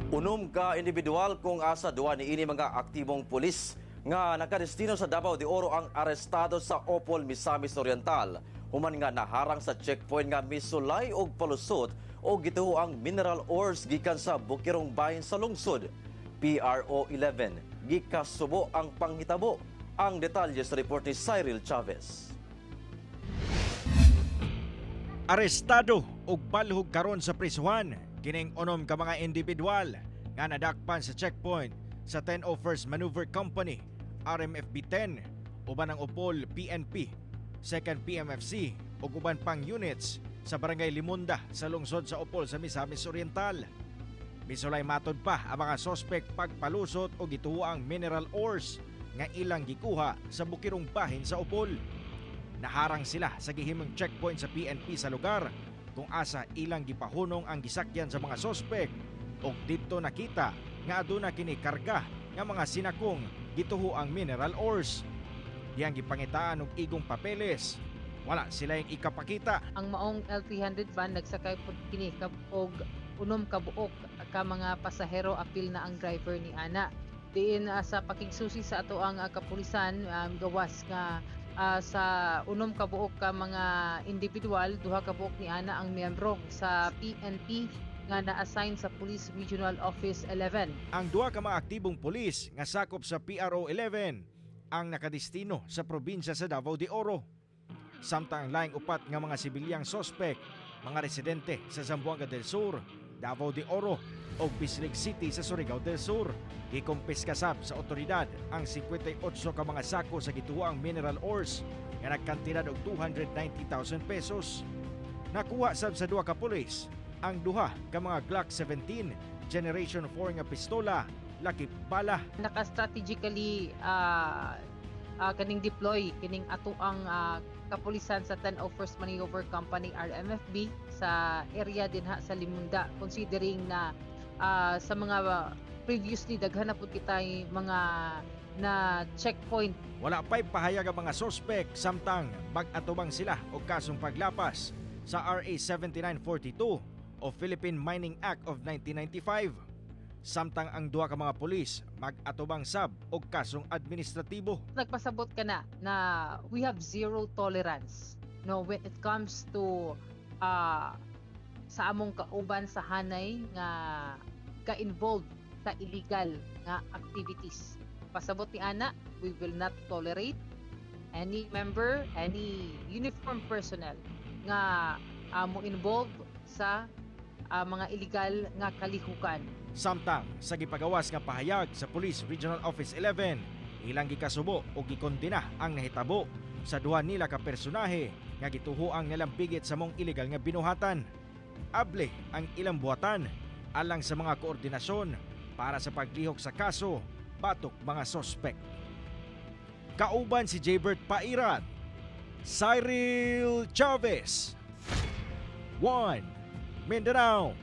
Unom ka individual kung asa duha niini mga aktibong pulis nga nakadestino sa Davao de Oro ang arestado sa Opol, Misamis Oriental. Human nga naharang sa checkpoint nga misulay og palusot og gituho ang mineral ores gikan sa Bukirong Bahin sa lungsod. PRO 11 gikasubo ang panghitabo. Ang detalye sa report ni Cyril Chavez. Arestado ug balhog karon sa prisuhan kining unom ka mga individual nga nadakpan sa checkpoint sa 1001st Maneuver Company RMFB 10 uban ang Opol PNP, 2nd PMFC ug uban pang units sa Barangay Limunda sa lungsod sa Opol sa Misamis Oriental. Misulay matod pa ang mga sospek pagpalusot og gituho ang mineral ores nga ilang gikuha sa bukirong bahin sa Opol. Naharang sila sa gihimong checkpoint sa PNP sa lugar kung asa ilang gipahunong ang gisakyan sa mga sospek ug didto nakita nga aduna kini karga nga mga sinakong gituho ang mineral ores. Diyang gipangitaan og igong papeles. Wala sila yung ikapakita. Ang maong L300 van, nagsakay pud kini og unom ka buok ka mga pasahero, apil na ang driver ni ana. Diin sa pakigsusi sa ato ang kapulisan, gawas nga sa unom ka buok ka mga individual, duha ka buok ni ana ang miyembro sa PNP nga na-assign sa Police Regional Office 11. Ang duha ka mga aktibong pulis nga sakop sa PRO 11 ang nakadestino sa probinsya sa Davao de Oro. Samtang ang laing upat nga mga sibilyang sospek, mga residente sa Zamboanga del Sur, Davao de Oro ug Bislig City sa Surigao del Sur. Gikumpiska sab sa otoridad ang 58 ka mga sako sa gituoang mineral ores nga nagkantidad og 290,000 pesos. Nakuha sab sa duha ka pulis ang duha ka mga Glock 17 Generation 4 nga pistola lakip bala. Naka-strategically kaning deploy kining ato ang kapulisan sa 1001st Maneuver Company RMFB sa area dinha sa Limunda, considering na sa mga previously, daghan na pud kitay mga na checkpoint. Wala pa'y pahayag ang mga sospek samtang mag-atubang sila og kasong paglapas sa RA 7942 o Philippine Mining Act of 1995. Samtang ang duha ka mga pulis mag-atubang sab og kasong administratibo. Nagpasabot ka na na we have zero tolerance, no, when it comes to sa among kauban sa hanay nga ka-involved sa illegal nga activities. Pasabot ni ana, we will not tolerate any member, any uniform personnel nga mo involved sa mga illegal nga kalihukan. Samtang sa gipagawas nga pahayag sa Police Regional Office 11, ilang gikasubo o gikondena ang nahitabo sa duha nila ka personahe nga gituho ang nalambigit sa maong ilegal nga binuhatan. Able ang ilang buhatan alang sa mga koordinasyon para sa paglihok sa kaso batok mga sospek. Kauban si Jaybert Pairat, Cyril Chavez, 1 Mindanao.